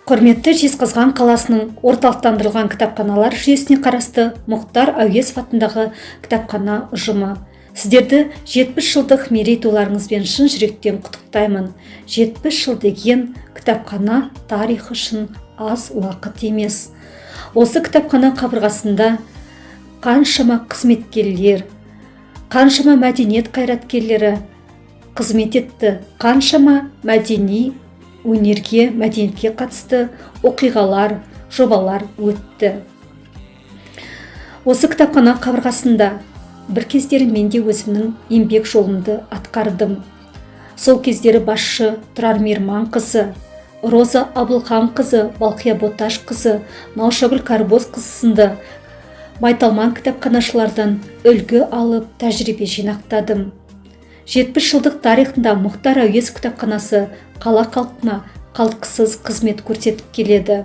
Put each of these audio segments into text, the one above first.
Құрметті Жезқазған қаласының орталықтандырылған кітапханалар жүйесіне қарасты Мұхтар Әуезов атындағы кітапхана ұжымы, сіздерді 70 жылдық мерейтойларыңызбен шын жүректен құттықтаймын. 70 жыл деген кітапхана тарихы үшін аз уақыт емес. Осы кітапхана қабырғасында қаншама қызметкерлер, қаншама мәдениет қайраткерлері қызмет етті, қаншама мәдени өнерге, мәдениетке қатысты оқиғалар, жобалар өтті. Осы кітапхана қабырғасында бір кездері мен де өзімнің еңбек жолымды атқардым. Сол кездері басшы Тұрар Мейірманқызы, Роза Абылханқызы, Балқия Боташқызы, Наушагүл Карбозқызы сынды майталман кітапханашылардан үлгі алып, тәжірибе жинақтадым. 70 жылдық тарихында Мұхтар Әуезов кітапханасы қала халқына қалтқысыз қызмет көрсетіп келеді.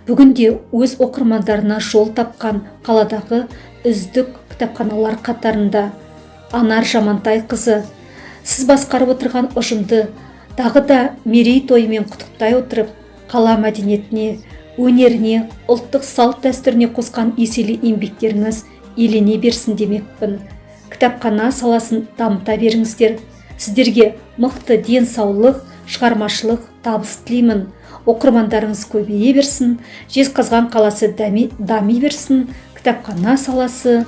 Бүгінде өз оқырмандарына жол тапқан қаладағы үздік кітапханалар қатарында. Анар Жамантайқызы, сіз басқарып отырған ұжымды тағы да мерейтойымен құттықтай отырып, қала мәдениетіне, өнеріне, ұлттық салт дәстүріне қосқан еселі еңбектеріңіз елене берсін демекпін. Кітапхана саласын дамыта беріңіздер. Сіздерге мықты денсаулық, шығармашылық табыс тілеймін. Оқырмандарыңыз көбейе берсін, Жезқазған қаласы дами берсін, кітапхана саласы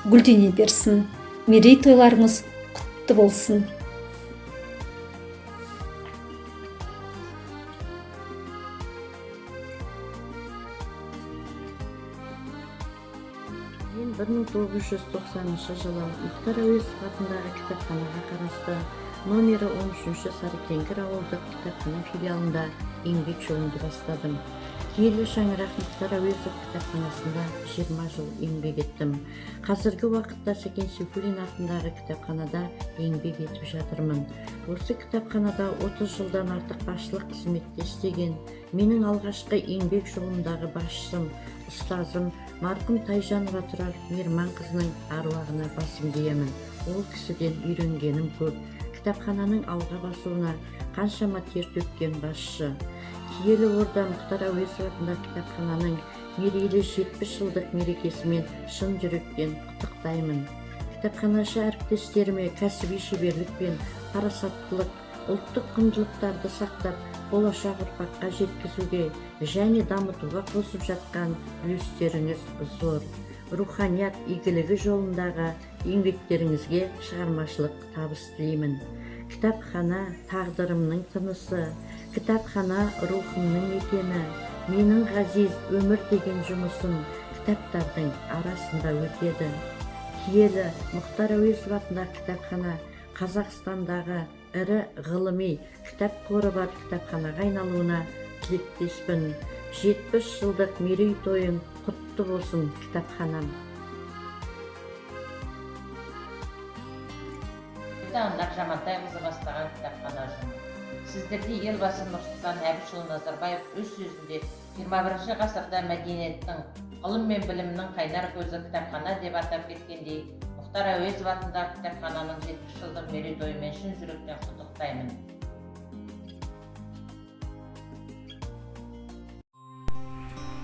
гүлдене берсін. Мерейтойларыңыз құтты болсын. Мен 1990 жылы Мұхтар Әуезов атындағы кітапханаға қарасты номері 13-ші Сарыкеңгір ауылдық кітапхана филиалында еңбек жолымды бастадым. Киелі шаңырақ Мұхтар Әуезов кітапханасында 20 жыл еңбек еттім. Қазіргі уақытта Сәкен Сейфуллин атындағы кітапханада еңбек етіп жатырмын. Осы кітапханада 30 жылдан артық басшылық қызметте істеген менің алғашқы еңбек жолымдағы басшым, ұстазым марқұм Тайжанова Тұрар Мейірманқызының аруағына басымды иемін. Ол кісіден үйренгенім көп. Кітапхананың алға басуына қаншама тер төккен басшы. Киелі орда Мұхтар Әуезов атындағы кітапхананың мерейлі 70 жылдық мерекесімен шын жүректен құттықтаймын. Кітапханашы әріптестеріме кәсіби шеберлік пен парасаттылық, ұлттық құндылықтарды сақтап, болашақ ұрпаққа жеткізуге және дамытуға қосып жатқан үлестеріңіз зор. Руханият игілігі жолындағы еңбектеріңізге шығармашылық табыс тілеймін. Кітапхана тағдырымның тынысы, кітапхана рухымның мекені. Менің ғазиз өмір деген жұмысым кітаптардың арасында өтеді. Киелі Мұхтар Әуезов атындағы кітапхана Қазақстандағы ірі ғылыми кітап қоры бар кітапханаға айналуына тілектеспін. 70 жылдық мерейтойың құтты болсын, кітапханам. Анар Жамантайқызы бастаған кітапхана ұжымы. Сіздерді Елбасы Нұрсұлтан Әбішұлы Назарбаев өз сөзінде 21 ғасырда мәдениеттің, ғылым мен білімнің қайнар көзі кітапхана деп атап кеткендей, Мұхтар Әуезов атындағы кітапхананың 70 жылдық мерейтойымен шын жүректен құттықтаймын.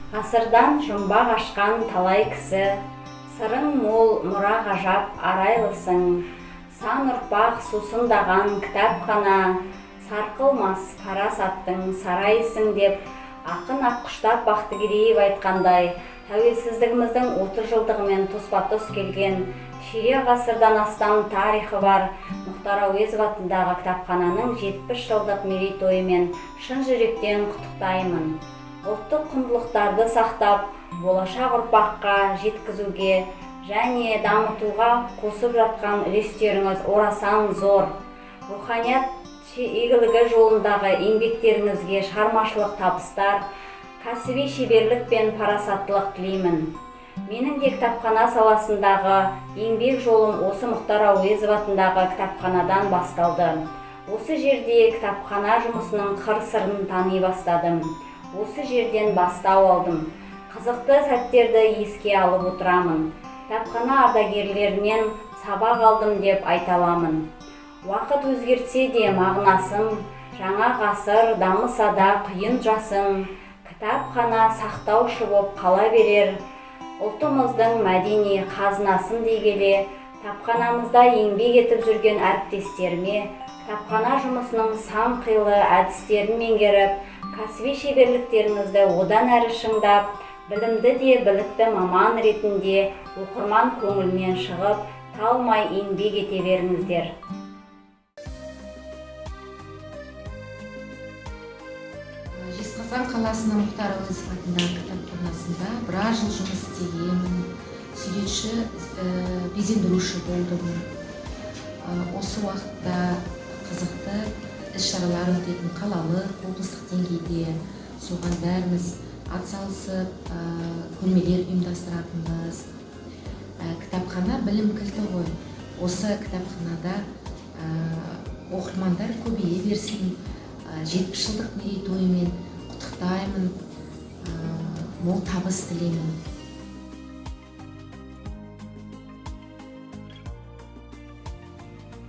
Ғасырдан жұмбақ ашқан талай кісі, сырың мол, мұра ғажап арайлысың. Сан ұрпақ сусындаған кітапхана, сарқылмас парасаттың сарайысың деп ақын Аққұштап Бақтыгереев айтқандай, тәуелсіздігіміздің 30 жылдығымен тұспа-тұс келген ширек ғасырдан астам тарихы бар Мұхтар Әуезов атындағы кітапхананың 70 жылдық мерейтойымен шын жүректен құттықтаймын. Ұлттық құндылықтарды сақтап, болашақ ұрпаққа жеткізуге және дамытуға қосып жатқан үлестеріңіз орасан зор. Руханият игілігі жолындағы еңбектеріңізге шығармашылық табыстар, кәсіби шеберлік пен парасаттылық тілеймін. Менің де кітапхана саласындағы еңбек жолым осы Мұхтар Әуезов атындағы кітапханадан басталды. Осы жерде кітапхана жұмысының қыр-сырын тани бастадым. Осы жерден бастау алдым. Қызықты сәттерді еске алып отырамын. Кітапхана ардагерлерінен сабақ алдым деп айта аламын. Уақыт өзгертсе де мағынасын, Жаңа ғасыр дамыса да құйын жасың, кітапхана сақтаушы боп қала берер. Ұлтымыздың мәдени қазынасын дей келе, кітапханамызда еңбек етіп жүрген әріптестеріме кітапхана жұмысының сан қилы әдістерін меңгеріп, кәсіби шеберліктеріңізді одан әрі шыңдап, білімді де білікті маман ретінде оқырман көңілінен шығып, талмай еңбек ете беріңіздер. Жезқазған қаласының Мұхтар Әуезов атындағы кітапханасында біраз жыл жұмыс істегенмін. Суретші, безендіруші болдым. Осы уақытта қызықты іс-шаралар өтетін қалалық, облыстық деңгейде, соған бәріміз атсалысып, көрмелер ұйымдастыратынбыз. Кітапхана білім кілті ғой. Осы кітапханада оқырмандар көбейе берсін. 70 жылдық мерейтойымен құттықтаймын, мол табыс тілеймін.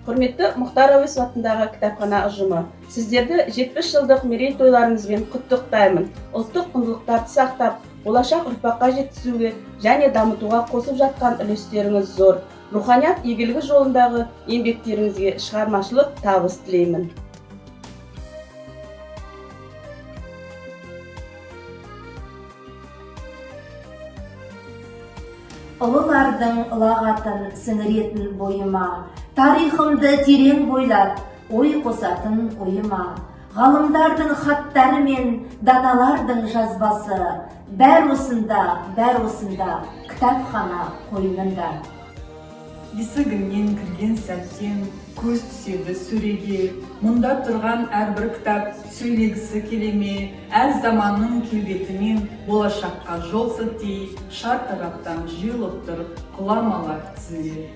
Құрметті Мұхтар Әуезов атындағы кітапхана ұжымы, сіздерді 70 жылдық мерейтойларыңызбен құттықтаймын. Ұлттық құндылықтарды сақтап, болашақ ұрпаққа жеткізуге және дамытуға қосып жатқан үлестеріңіз зор. Руханият игілігі жолындағы еңбектеріңізге шығармашылық табыс тілеймін. Ұлылардың ұлағатын сіңіретін бойыма, тарихымды терең бойлап, ой қосатын ойыма. Ғалымдардың хаттары мен даналардың жазбасы, бәр осында, кітапхана қойнында. Есігіңнен кірген сәттен көз түседі сөреге, мұнда тұрған әрбір кітап сөйлегісі келеме, әр заманның келбетімен болашаққа жол сілтей, шар тараптан жиылып тұр ғұламалар тізіле.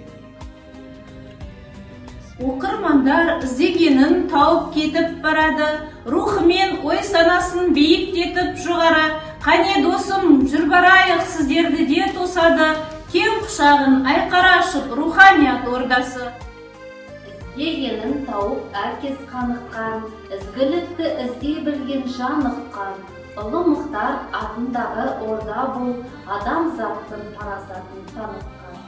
Оқырмандар іздегенін тауып кетіп барады, рухымен ой санасын биіктетіп жоғары. Қане досым, жүр барайық, сіздерді де тосады, кең құшағын айқара ашып руханият ордасы. Іздегенін тауып әркез қаныққан, ізгілікті іздей білген жан ұққан, ұлы Мұхтар атындағы орда бұл адамзаттың парасатын танытқан.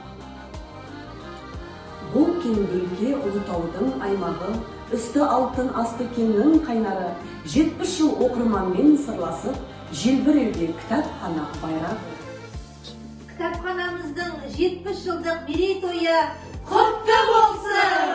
Бұл кең өлке Ұлытаудың аймағы, үсті алтын, асты кеңнің қайнары, 70 жыл оқырманмен сырласып, желбіреуде кітапхана байрағы. Кітапханамыздың 70 жылдық мерейтойы құтты болсын!